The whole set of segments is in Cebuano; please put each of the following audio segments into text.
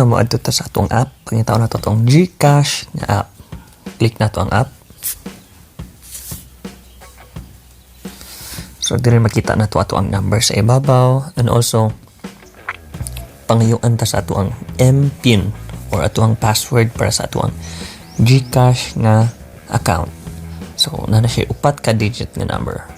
Una, moadto ta sa atong app. Pangitaon nato atong GCash nga app. Click nato ang app. So diri makita nato ato ang number sa ibabaw, and also pangayuan ta sa ato ang MPIN or ato ang password para sa ato ang GCash nga account. So naa na siya upat ka digit nga number.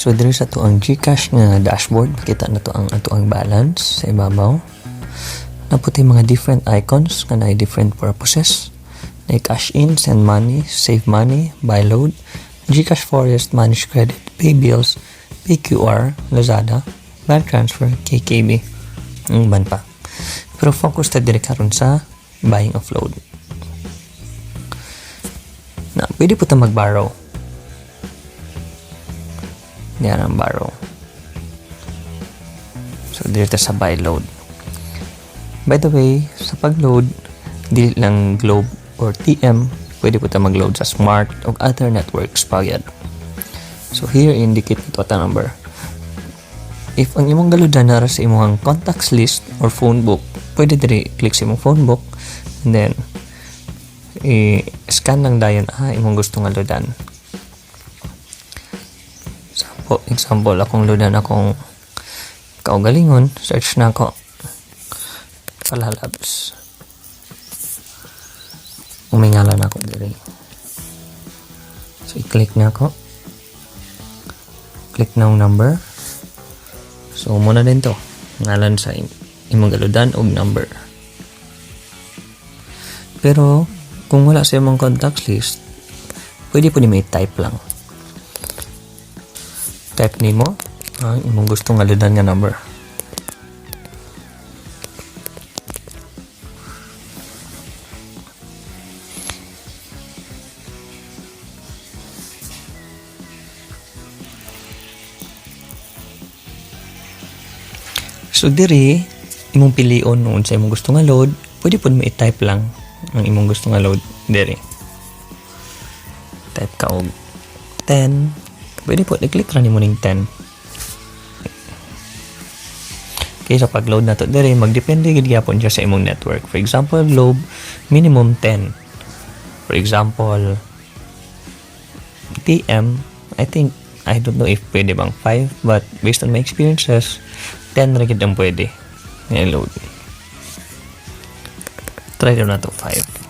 So diri sa ato ang GCash nga dashboard, makita na to ang ato ang balance sa ibabaw. Naputi mga different icons nga naay different purposes. Naay cash in, send money, save money, buy load, GCash Forest, manage credit, pay bills, pay QR, Lazada, bank transfer, KKB, ang uban pa. Pero focus ta diri karon sa buying of load. Na pwede po ta mag-borrow. Yan ang borrow. So, dito sa buy load. By the way, sa pag-load, dili lang Globe or TM, pwede po ta mag-load sa Smart o other networks pa gyud. So, here, indicate nito ata number. If ang imong galoadan nara sa imong contacts list or phone book, pwede diri click sa imong phone book and then i-scan lang dayon imong gusto nga loadan. Example, akong loadan akong kaugalingon, search na ako Palalabs. Umingala na ako diri. So, i-click na ako. Click na ang number. So, muna din to. Ngalan sa imong galoadan og number. Pero, kung wala sa imong contact list, pwede po ni may type lang. Type nimo ang imong gusto nga loadan nga number. So diri imong pilion kung unsa imong gusto nga load, pwede pud mo i-type lang ang imong gusto nga load diri. Type ka og 10. Pwede po, i-click ra nimo ning 10. Okay, sa pag-load na to diri, magdepende gid gyapon siya sa imong network. For example, Globe, minimum 10. For example, TM, I think, I don't know if pwede bang 5, but based on my experiences, 10 ra gid ang pwede nga i-load. Try na to 5.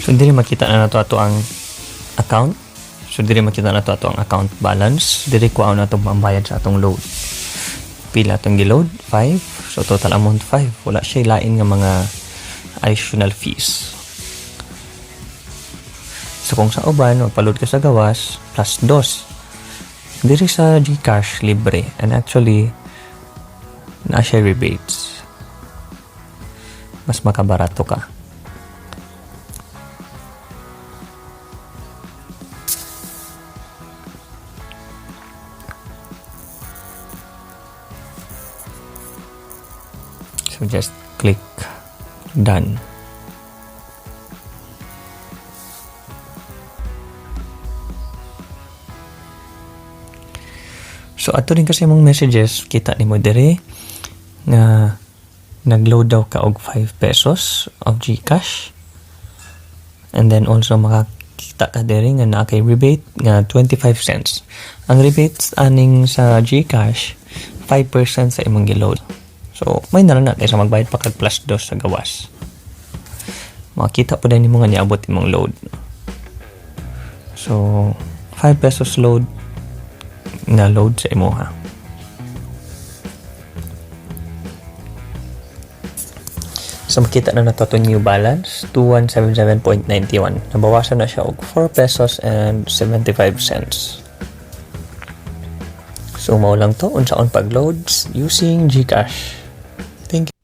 So, diri makita na nato ato ang account. So, diri makita na nato ato ang account balance. Diri kuha na itong pambayad sa atong load. Pila atong giload? 5. So, total amount 5. Wala siya lain nga mga additional fees. So, kung sa uban, magpa-load ka sa gawas, plus dos. Diri sa GCash, libre. And actually, naa siya rebates. Mas makabarato ka. So just click done. So ato din kasi mong messages, kita nimo diri nga nagload daw ka og 5 pesos of GCash. And then also makakita ka diri nga naa kay rebate nga 25 cents. Ang rebates aning sa GCash 5% sa imong giload. So, may na lang na kaysa magbayad pa kag plus dos sa gawas. Makita po din nimo nga niabot imong load. So, 5 pesos load na load sa imuha. So, makita na nato itong new balance, 2177.91. Nabawasan na siya og 4 pesos and 75 cents. So mao lang to unsaon pag-loads using GCash. Thank you.